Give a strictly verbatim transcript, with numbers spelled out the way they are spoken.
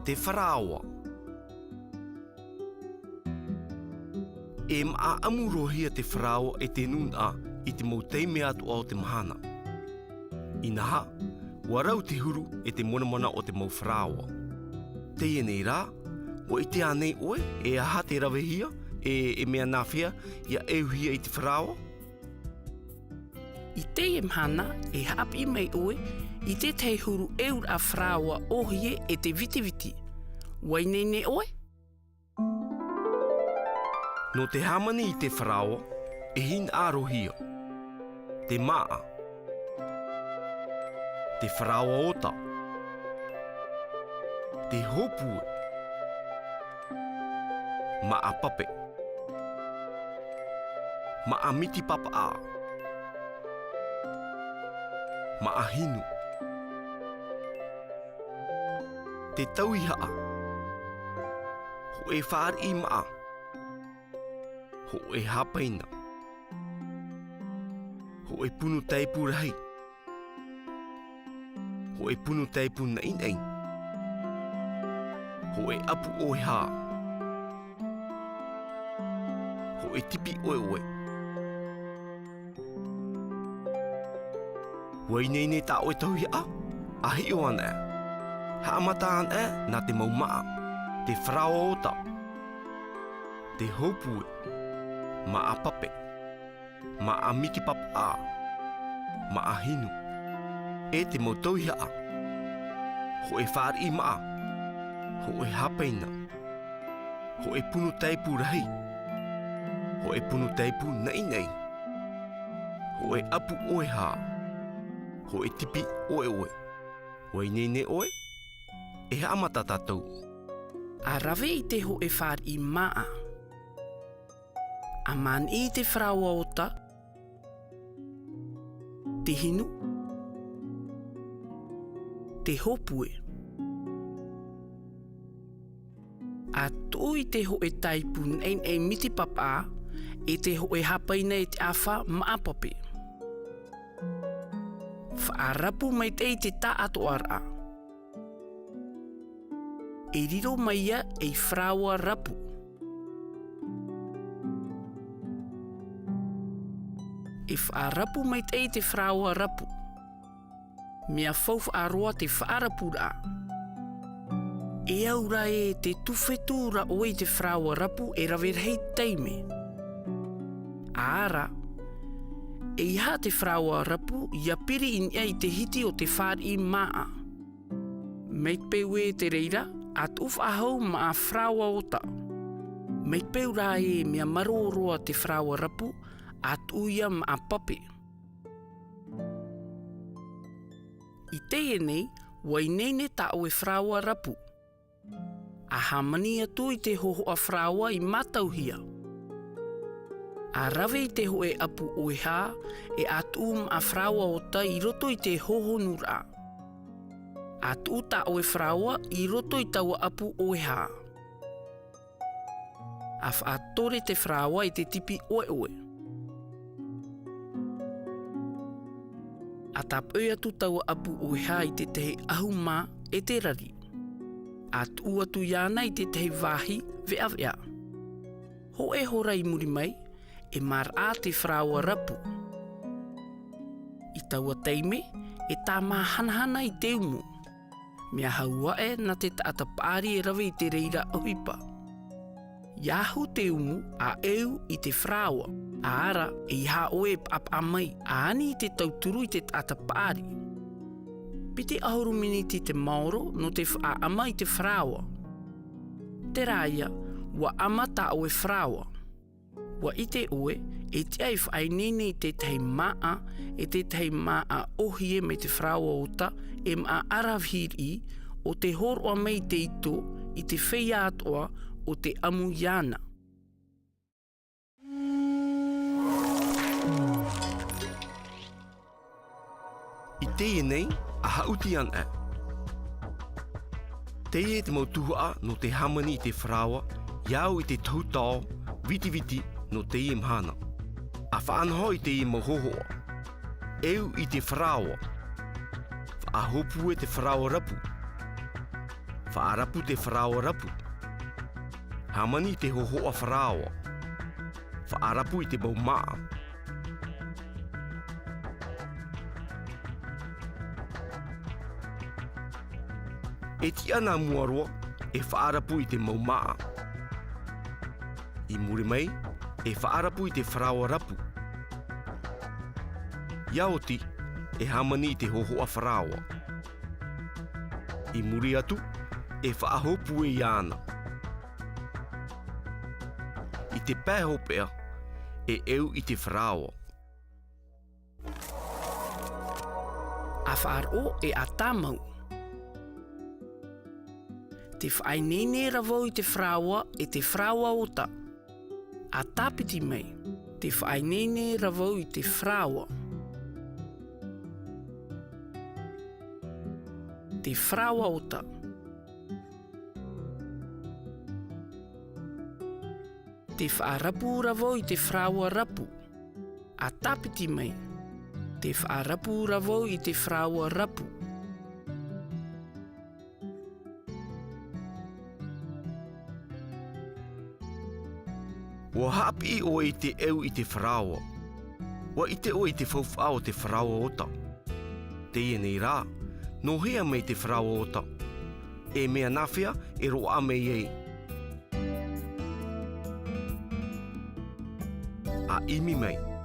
Te faraoa. E māʻa ʻamurohia te faraoa e te nūnaʻa i te mau taime atoʻa o te mahana. Inaha, ʻua rau te huru e te monamona o te mau faraoa. Teie nei rā, ʻua ʻite ānei ʻoe, e aha te ravehia, e, e mea nāfea ʻia ʻeuhia i te faraoa? I teie mahana, e haʻapiʻi mai ʻoe i te tahi huru ʻeuraʻa faraoa ʻōhie e te vitiviti. ʻUa ineine ʻoe? Nō te hāmani i te faraoa, e hinaʻarohia. Te māʻa. Te faraoa ota. Te hōpue. Māʻa pape. Māʻa miti papaʻā. Māʻa hinu. Te tauihaʻa. Hōʻē fāriʻi māʻa. Hōʻē hāpaina. Hōʻē punu tāipu rahi. Hōʻē punu tāipu naʻinaʻi. Hōʻē ʻapu ʻoehā. Hōʻē tipi ʻoeʻoe. ʻUa ineine tā ʻoe tauihaʻa? ʻA hiʻo anaʻe. Haʻamata anaʻe nā te mau māʻa. Te faraoa ota. Te hōpue. Māʻa pape. Māʻa miti papaʻā. Māʻa hinu. E te mau tauihaʻa. Hōʻē fāriʻi māʻa. Hōʻē hāpaina. Hōʻē punu tāipu rahi. Hōʻē punu tāipu naʻinaʻi. Hōʻē ʻapu ʻoehā. Hōʻē tipi ʻoeʻoe. ʻUa ineine ʻoe? E haʻamata tātou. ʻA rave i te hōʻē fāriʻi māʻa. ʻA maniʻi i te faraoa ota. Te hinu. Te hōpue. ʻA tuʻu i te hōʻē tāipu naʻinaʻi miti papaʻā, e te hōʻē hāpaina e te ʻāfa māʻa pape. Faʻarapu maitaʻi i te taʻatoʻaraʻa. E riro mai ia ei faraoa rapu. E faʻarapu maitaʻi te faraoa rapu. Mea faufaʻa roa te faʻarapuraʻa. E au ra ē tē tufe atu ra ʻoe i te faraoa rapu e rave rahi taime. ʻĀ rā, ʻeiaha te faraoa rapu ʻia piri i niʻa i te hiti o te fāriʻi māʻa. Mai te peu ē te reira, ʻa tuʻu faʻahou māʻa faraoa ota. Mai te peu rā ē mea marō roa te faraoa rapu, ʻa tuʻu ia māʻa pape. I teie nei, ʻua ineine tā ʻoe faraoa rapu. ʻA hāmani atu i te hōhoʻa faraoa i mātauhia. ʻA rave i te hōʻē ʻapu ʻoehā, e ʻa tuʻu māʻa faraoa ota i roto i te hōhonuraʻa. ʻA tuʻu tā ʻoe faraoa i roto i taua ʻapu ʻoehā. ʻA faʻatore te faraoa i te tipi ʻoeʻoe. ʻA tāpoʻi atu taua ʻapu ʻoehā i te tahi ʻahu mā e te rari. ʻA tuʻu atu iāna i te tahi vāhi veʻaveʻa. Hōʻē hora i muri mai, e māraʻa te faraoa rapu. I taua taime, e tāmā hanahana i te umu. Mea hau aʻe nā te taʻata paʻari e rave i te reira ʻohipa. ʻIa ahu te umu ʻa ʻeu i te faraoa, ʻa ara, ʻeiaha ʻoe e paʻapaʻa mai, ʻa ani i te tauturu i te taʻata paʻari. Piti ʻahuru miniti te maoro nō te faʻaʻama i te faraoa. Terā ia, ʻua ʻama tā ʻoe faraoa. ʻUa ʻite ʻoe, e tiʻa e faʻaineine i te tahi māʻa, e te tahi māʻa ʻōhie mai te faraoa ota, e māʻa ʻaravihi riʻi, ʻo tē hōroʻa mai i te ito, i te feiā atoʻa, ʻo tē ʻamu iāna. I teie nei, ʻa haʻuti ana. Teie te mau tuhaʻa nō te hāmani i te faraoa, ʻia au i te tohu tao, vitiviti nō teie mahana. ʻA faʻanaho i teie mau hōhoʻa. ʻEu i te faraoa. Faʻahōpue te faraoa rapu. Faʻarapu te faraoa rapu. Hāmani i te hōhoʻa faraoa. Faʻarapu i te mau māʻa. E tiʻa nā mua roa, e faʻarapu i te mau māʻa. I muri mai, e faʻarapu i te faraoa rapu. ʻIa oti, e hāmani i te hōhoʻa faraoa. I muri atu, e faʻahōpue iāna. I te pae hopeʻa, e ʻeu i te faraoa. ʻA faʻaroʻo e ʻa tāmau. Tē faʻaineine ra vau i te faraoa e te faraoa ota. ʻA tāpiti mai. Tē faʻaineine ra vau i te faraoa. Te faraoa ota. Tē faʻarapu ra vau i te faraoa rapu. ʻA tāpiti mai. Tē faʻarapu ra vau i te faraoa rapu. ʻUa haʻapiʻi ʻoe i te ʻeu i te faraoa. ʻUa ʻite ʻoe i te faufaʻa o te faraoa ota. Teie nei rā, nō hea mai te faraoa ota? E mea nāfea e roaʻa mai ai? ʻA ʻimi mai.